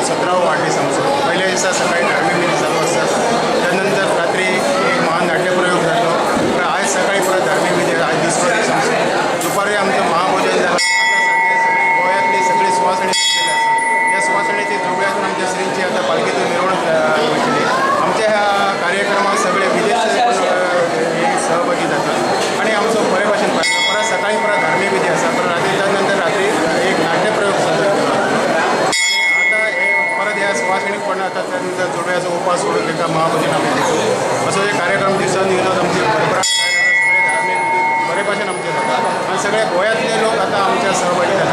17वो वाडदीस आमचो. पयल्या दिसा सकाळी धार्मीक विधी चालू आसतात, त्यानंतर रात्री एक महान नाट्यप्रयोग जालो. परत आयज सकाळी परत धार्मीक विधी, आयज दुसरो दीस आमचो. दुपारी आमचं महाभोजन झालं. आता सांजे सगळी गोंयांतली सगळी सुवासणी जमलेली आसा. त्या सुवासणीची जोगव्यातून आमच्या श्रींची आता पालखीतून मिरवणूक वयतली. आमच्या ह्या कार्यक्रमात सगळे विदेश पण हे सहभागी जातात आणि आमचो बरे भाशेन पाळटा. परत सकाळी परत धार्मीक विधी आसा, परत रात्री त्यानंतर रात्री एक नाट्यप्रयोग सादर केला. आणि आता हे परत ह्या सुवासिणीक पण आता त्यानंतर जोडव्याचो उपास सोडून तांकां महाभोजन आमी दिता. असो हे कार्यक्रम दिसान विनोद आमची भरभराट, सगळे धार्मीक विधी बरे भाशेन आमचे जाता आनी सगळे गोंयांतले लोक आतां आमच्या सहभागी जाले.